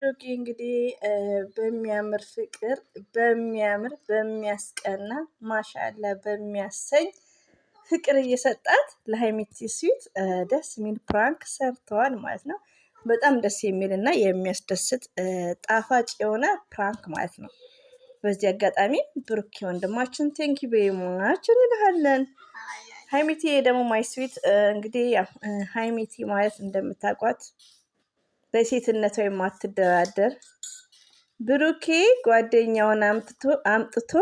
ብሩኬ እንግዲህ በሚያምር ፍቅር፣ በሚያምር፣ በሚያስቀና፣ ማሻላ በሚያሰኝ ፍቅር እየሰጣት ለሀይሚቲ sweet ደስ የሚል prank ሰርተዋል ማለት ነው። በጣም ደስ የሚል እና የሚያስደስት ጣፋጭ የሆነ prank ማለት ነው። በዚህ አጋጣሚ ብሩኬ ወንድማችን thank you very much እንልሃለን። ሀይሚቲ ደግሞ my sweet፣ እንግዲህ ያው ሀይሚቲ ማለት እንደምታውቋት በሴትነቷ የማትደራደር፣ ብሩኬ ጓደኛውን አምጥቶ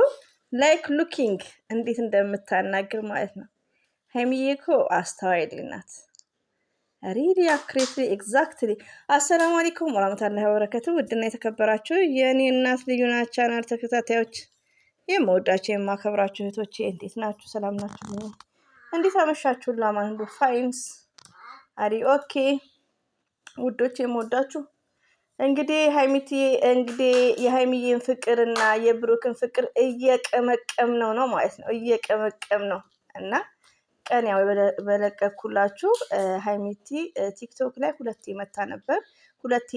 like looking እንዴት እንደምታናግር ማለት ነው። ሀይሚዬ እኮ አስተዋይ ልጅ ናት። Really, accurately, exactly። አሰላሙ አለይኩም ወራህመቱላሂ ወበረካቱ። ውድና የተከበራችሁ የእኔ እናት ልዩና ቻናል ተከታታዮች፣ የምወዳችሁ የማከብራችሁ እህቶቼ፣ እንዴት ናችሁ? ሰላም ናችሁ? እንዴት አመሻችሁ? ላማን ሁሉ fine are you okay? ውዶች፣ የምወዳችሁ፣ እንግዲህ ሀይሚቲ እንግዲህ የሀይሚዬን ፍቅርና የብሩክን ፍቅር እየቀመቀም ነው ነው ማለት ነው፣ እየቀመቀም ነው። እና ቀን ያው በለቀኩላችሁ ሀይሚቲ ቲክቶክ ላይ ሁለቴ መታ ነበር። ሁለቴ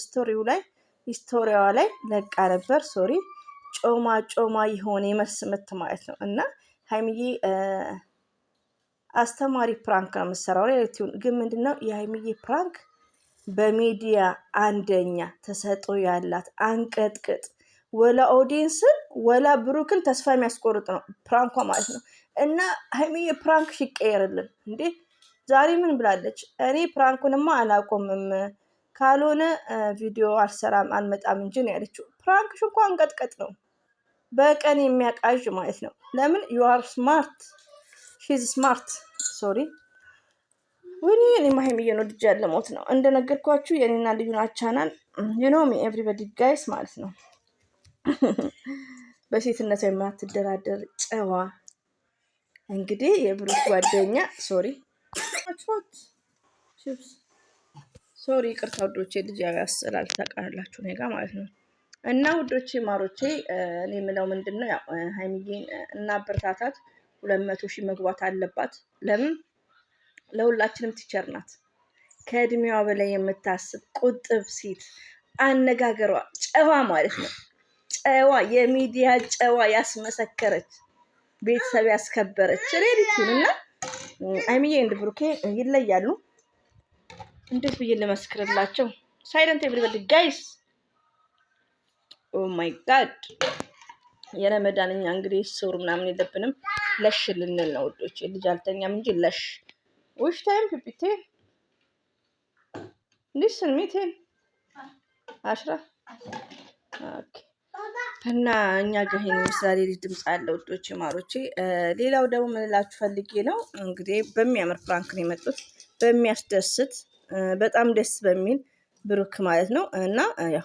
story ው ላይ፣ story ዋ ላይ ለቃ ነበር። Sorry፣ ጮማ ጮማ የሆነ የመልስ ምት ማለት ነው። እና ሀይሚዬ አስተማሪ prank ነው የምትሰራው። Reality ውን ግን ምንድነው፣ የሀይሚዬ prank በሚዲያ አንደኛ ተሰጥኦ ያላት፣ አንቀጥቅጥ ወላ ኦዲየንስን ወላ ብሩክን ተስፋ የሚያስቆርጥ ነው prank ኳ ማለት ነው። እና ሀይሚዬ prank ይቀየርልን እንዴ! ዛሬ ምን ብላለች? እኔ prank ኡንማ አላቆምም፣ ካልሆነ ቪዲዮ አልሰራም፣ አልመጣም እንጂ ነው ያለችው። Prank ሽ እንኳ አንቀጥቀጥ ነው፣ በቀን የሚያቃዥ ማለት ነው። ለምን? You are smart, she's smart። Sorry፣ ወይኔ እኔማ ሀይሚዬን ወድጄ ያለ ሞት ነው። እንደነገርኳችሁ የኔና ልዩና ቻናል you know me, everybody guys ማለት ነው። በሴትነቷ የማትደራደር ጨዋ፣ እንግዲህ የብሩክ ጓደኛ፣ sorry chips፣ sorry፣ ይቅርታ ውዶቼ፣ ልጅ ያስላል ታውቃላችሁ እኔ ጋ ማለት ነው። እና ውዶቼ ማሮቼ፣ እኔ የምለው ምንድን ነው፣ ያው ሀይሚዬን እናበረታታት። 200,000 መግባት አለባት። ለምን? ለሁላችንም teacher ናት። ከእድሜዋ በላይ የምታስብ ቁጥብ ሴት፣ አነጋገሯ ጨዋ ማለት ነው። ጨዋ፣ የሚዲያ ጨዋ ያስመሰከረች፣ ቤተሰብ ያስከበረች reality ውን። እና ሀይሚዬ and ብሩኬ ይለያሉ። እንዴት ብዬ ልመስክርላቸው? Silent everybody guys, oh my God። የረመዳን እኛ እንግዲህ ስውር ምናምን የለብንም። ለሽ ልንል ነው ውዶች። ልጅ አልተኛም እንጂ ለሽ። Which time ፒፒቴ listen ሚቴን 10፣ okay። እና እኛ ጋር ይሄን ይመስላል። የልጅ ድምፅ አለ ውዶቼ ማሮቼ። ሌላው ደግሞ ምን እላችሁ ፈልጌ ነው፣ እንግዲህ በሚያምር prank ነው የመጡት፣ በሚያስደስት፣ በጣም ደስ በሚል ብሩክ ማለት ነው። እና ያው